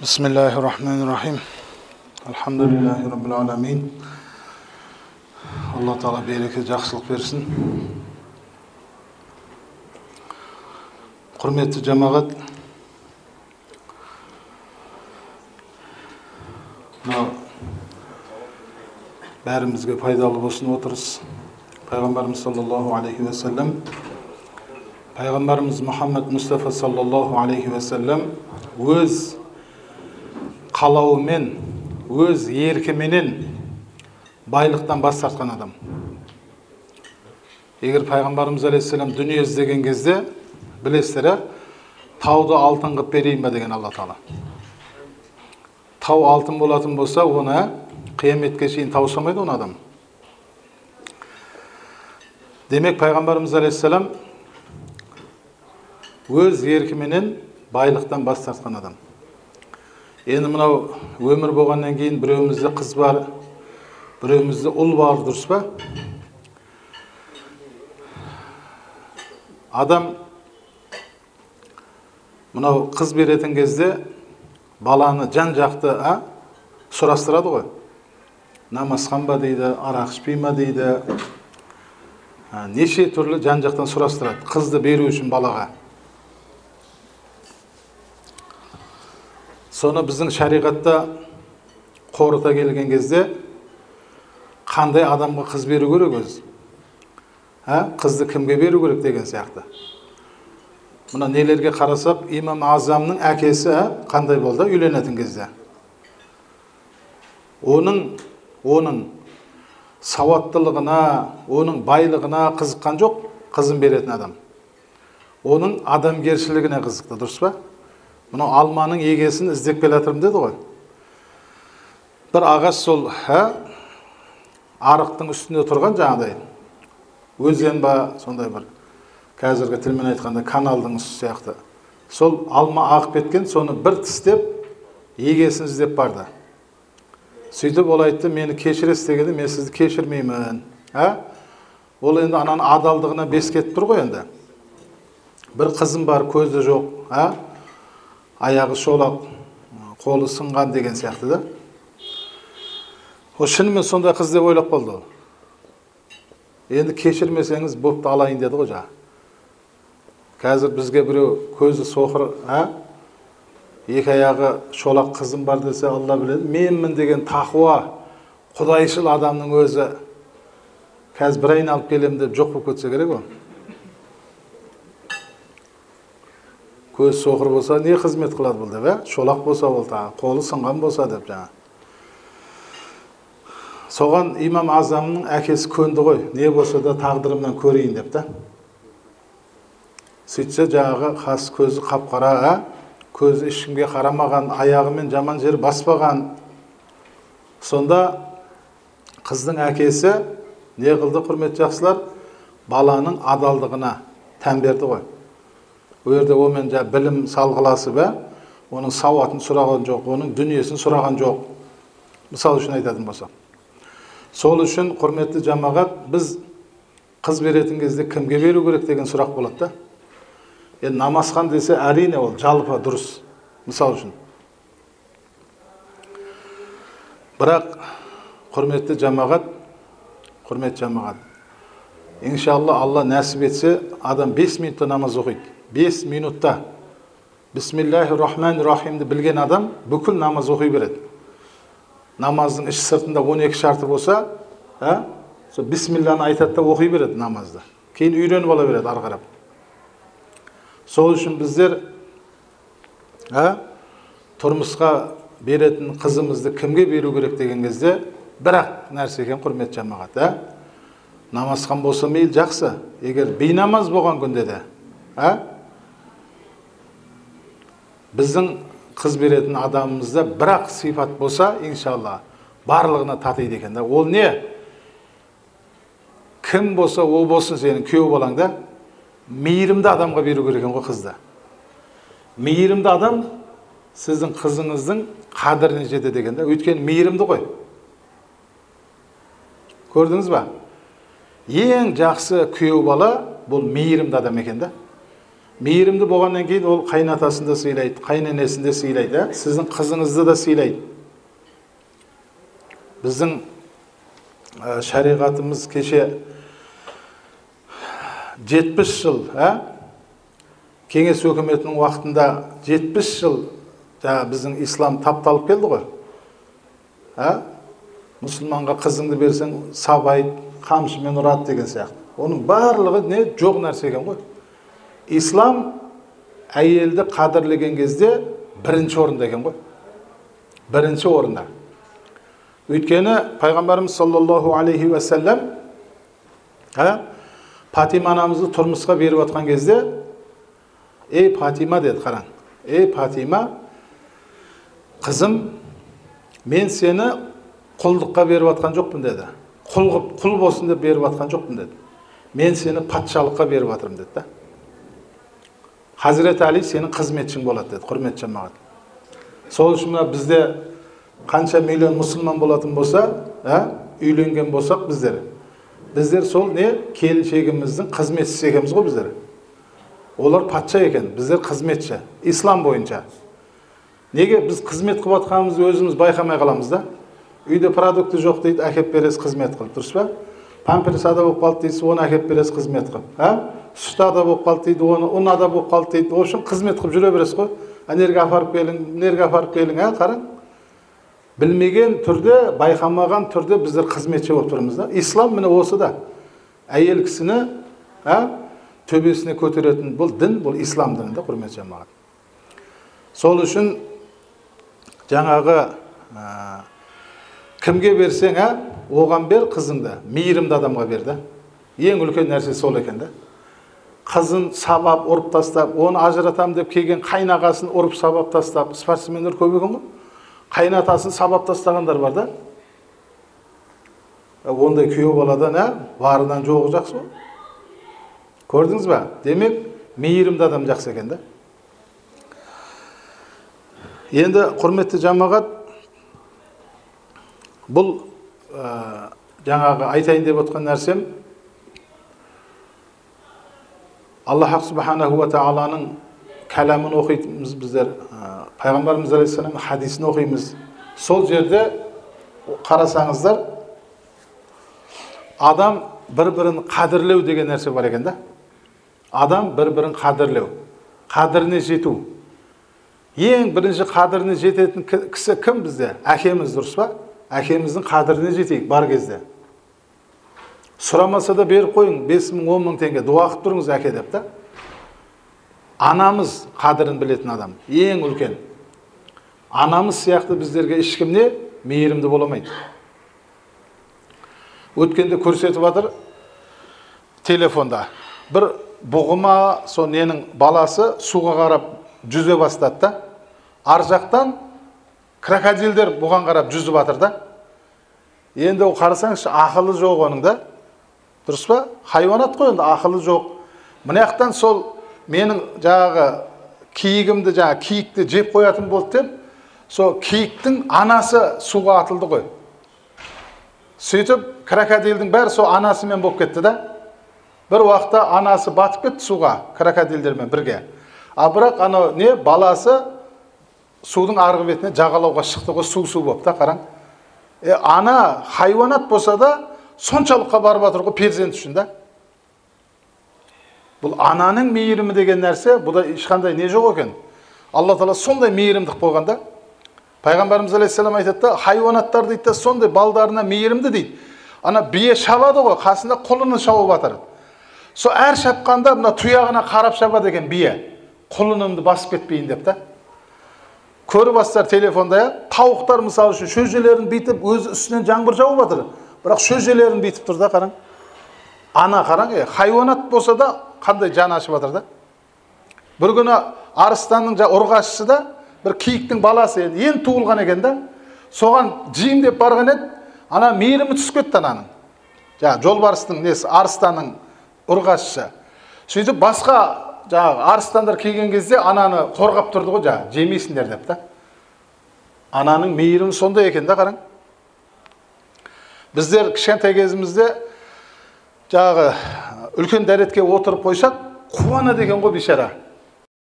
Бисмиллахи-рахмани-рахим. Альхамдулиллахи раббил аламин. Алла Тағала береке, жақсылық берсін. Құрметті жамағат, мынау бәрімізге пайдалы болсын отырыс. Пайғамбарымыз саллаллаху алейхи уассалам, Пайғамбарымыз Мұхаммад Мұстафа саллаллаху алейхи уассалам өз қалауымен, өз еркіменен байлықтан бас тартқан адам. Егер Пайғамбарымыз алейхиссалам дүние іздеген кезде, білесіздер, тауды алтын қып берейін ба деген Алла Тағала. Тау алтын болатын болса, оны қияметке шейін таусамайды оны адам. Демек, Пайғамбарымыз алейхиссалам өз еркіменен байлықтан бас тартқан адам. Енді мынау өмір болғаннан кейін біреуімізде қыз бар, біреуімізде ұл бар, дұрыс па? Адам мынау қыз беретін кезде баланы жан-жақты сұрастырады ғой. Намазхан ба дейді, арақ ішпей ма дейді, неше түрлі жан-жақтан сұрастырады қызды беру үшін балаға. Соны біздің шариғатта қорыта келген кезде қандай адамға қыз беру керек өзі? Қызды кімге беру керек деген сияқты. Мына нелерге қарасақ, Имам Азамның әкесі қандай болды үйленетін кезде? Оның сауаттылығына, оның байлығына қызыққан жоқ қызын беретін адам. Оның адамгершілігіне қызықты, дұрыс па? Мынау алманың егесін іздеп келе жатырмын деді ғой. Бір ағаш сол арықтың үстінде тұрған жаңағыдай өзен ба, сондай бір қазіргі тілмен айтқанда каналдың үсті сияқты. Сол алма ағып кеткен, соны бір тістеп егесін іздеп барды. Сөйтіп ол айтты, мені кешіресіз дегенде, мен сізді кешірмеймін. Ол енді ананың адалдығына бес кетіп тұр ғой енді. Бір қызым бар, көзі жоқ, аяғы шолақ, қолы сынған деген сияқты да. Ол шынымен сондай қыз деп ойлап қалды ол. Енді кешірмесеңіз бопты алайын деді ғой жаңа. Қазір бізге біреу көзі соқыр, екі аяғы шолақ қызым бар десе, Алла біледі, менмін деген тақуа, құдайшыл адамның өзі қазір бір айналып келемін деп жоқ болып кетсе керек ол. Көз соқыр болса не қызмет қылады бұл деп, шолақ болса ол тағы, қолы сынған болса деп жаңа. Соған Имам Азамның әкесі көнді ғой, не болса да тағдырымнан көрейін деп та. Сөйтсе жаңағы қас көзі қап-қара, көзі ешкімге қарамаған, аяғымен жаман жер баспаған. Сонда қыздың әкесі не қылды, құрметті жақсылар? Баланың адалдығына тән берді ғой. Ол жерде онымен білім салғыласып, оның сауатын сұраған жоқ, оның дүниесін сұраған жоқ. Мысал үшін айтатын болсақ. Сол үшін, құрметті жамағат, біз қыз беретін кезде кімге беру керек деген сұрақ болады да. Енді намазхан десе, әрине ол жалпы дұрыс, мысал үшін. Бірақ, құрметті жамағат, иншалла Алла нәсіп етсе, адам 5 минутта намаз оқиды. 5 минутта Бисмиллахи-рахмани-рахимді білген адам бүкіл намаз оқи береді. Намаздың іш сыртында 12 шарты болса, сол бисмилланы айтады да оқи береді намазды. Кейін үйреніп ала береді ары қарап. Сол үшін біздер тұрмысқа беретін қызымызды кімге беру керек деген кезде бірақ нәрсе екен, құрметті жамағат. Намазхан болса мейлі жақсы. Егер бейнамаз болған күнде де, біздің қыз беретін адамымызда бірақ сипат болса, иншалла, барлығына татиды екен да. Ол не? Кім болса, ол болсын сенің күйеу балаң да, мейірімді адамға беру керек екен ғой қызды. Мейірімді адам сіздің қызыңыздың қадіріне жетеді екен да. Өйткені мейірімді ғой. Көрдіңіз ба? Ең жақсы күйеу бала бұл мейірімді адам екен да. Мейірімді болғаннан кейін ол қайнатасын да сыйлайды, қайненесін де сыйлайды, сіздің қызыңызды да сыйлайды. Біздің шариғатымыз кеше 70 жыл, кеңес өкіметінің уақытында 70 жыл біздің ислам тапталып келді ғой. Мұсылманға қызыңды берсең сабайды, қамшымен ұрады деген сияқты. Оның барлығы не жоқ нәрсе екен ғой. Ислам әйелді қадірлеген кезде бірінші орында екен ғой. Бірінші орында. Өйткені пайғамбарымыз саллаллаху алейхи уассалам Фатима анамызды тұрмысқа беріп атқан кезде, ей Фатима деді, қараң. Ей Фатима, қызым, мен сені құлдыққа беріп атқан жоқпын деді. Құл болсын деп беріп атқан жоқпын деді. Мен сені патшалыққа беріп атырмын деді да. Хазірет Али сенің қызметшің болады деді, құрметті жамағат. Сол үшін мына бізде қанша миллион мұсылман болатын болса, үйленген болсақ біздер. Біздер сол не келіншегіміздің қызметшісі екенбіз ғой біздер. Олар патша екен, біздер қызметші. Ислам бойынша. Неге біз қызмет қылып жатқанымызды өзіміз байқамай қаламыз да? Үйде продукты жоқ дейді, әкеп бересіз қызмет қылып, дұрыс па? Памперс ада болып қалды дейсіз, оны әкеп бересіз қызмет қылып. Сүт ада болып қалды дейді, оны ұн ада болып қалды дейді. В общем, қызмет қылып жүре бересіз ғой. Энергия апарып келің, энергия апарып келің, қараң. Білмеген түрде, байқамаған түрде біздер қызметші болып тұрмыз да. Ислам міне осы да. Әйел кісіні төбесіне көтеретін бұл дін, бұл ислам діні да, құрметті жамағат. Сол үшін жаңағы кімге берсең, оған бер қызыңды, мейірімді адамға бер да. Ең үлкен нәрсе сол екен да. Қызын сабап, ұрып тастап, оны ажыратам деп келген қайнағасын ұрып сабап тастап, спортсмендер көп екен ғой. Қайнатасын сабап тастағандар бар да. Ондай күйеу баладан барынан жоғы жақсы ғой. Көрдіңіз ба? Демек, мейірімді адам жақсы екен да. Енді құрметті жамағат, бұл жаңағы айтайын деп отқан нәрсем, Аллах субханаху ва тағаланың кәламын оқимыз біздер, пайғамбарымыз алейхиссаламның хадисін оқимыз. Сол жерде қарасаңыздар, адам бір-бірін қадірлеу деген нәрсе бар екен да. Адам бір-бірін қадірлеу, қадіріне жету. Ең бірінші қадіріне жететін кісі кім бізде? Әкеміз, дұрыс па? Әкеміздің қадіріне жетейік бар кезде. Сұрамаса да беріп қойың, 5 мың, 10 мың теңге, дуа қылып тұрыңыз әке деп та. Анамыз қадірін білетін адам, ең үлкен. Анамыз сияқты біздерге ешкім не мейірімді бола алмайды. Өткенде көрсетіп жатыр телефонда. Бір бұғыма сол ненің баласы суға қарап жүзе бастады да. Ар жақтан крокодилдер бұған қарап жүзіп жатыр да. Енді ол қарасаңызшы, ақылы жоқ оның да. Дұрыс па? Хайуанат қой енді, ақылы жоқ. Мына жақтан сол менің жаңағы киігімді, жаңағы киікті жеп қоятын болды деп, сол киіктің анасы суға атылды ғой. Сөйтіп крокодилдің бәрі сол анасымен болып кетті да. Бір уақытта анасы батып кетті суға крокодилдермен бірге. А бірақ анау не баласы судың арғы бетіне жағалауға шықты ғой, су болып та, қараң. Ана хайуанат болса да соншалыққа барып жатыр ғой перзент үшін да. Бұл ананың мейірімі деген нәрсе, бұда ешқандай не жоқ екен. Алла тағала сондай мейірімді қылып қойған да. Пайғамбарымыз алейхиссалам айтады да, хайуанаттар дейді да, сондай балдарына мейірімді дейді. Ана бие шабады ғой, қасында құлыны шауып жатыр. Сол әр шапқанда мына тұяғына қарап шабады екен бие. Құлынымды басып кетпейін деп та. Көріп бастар телефонда, тауықтар мысалы үшін шөжелерін бүйтіп өз үстінен жаңбыр жауып жатыр. Бірақ шөжелерін бүйтіп тұр да, қараң. Ана қараң, хайуанат болса да қандай жан ашып жатыр да. Бір күні арыстанның ұрғашысы да бір киіктің баласы енді туылған екен да. Соған жеймін деп барған еді, ана мейірімі түсіп кетті ананың. Жаңа жолбарыстың несі, арыстанның ұрғашысы. Сөйтіп басқа жаңағы арыстандар келген кезде ананы қорғап тұрды ғой, жаңа жемейсіңдер деп та. Ананың мейірімі сондай екен да, қараң. Біздер кішкентай кезімізде жаңағы үлкен дәретке отырып қойсақ, қуанады екен ғой бейшара.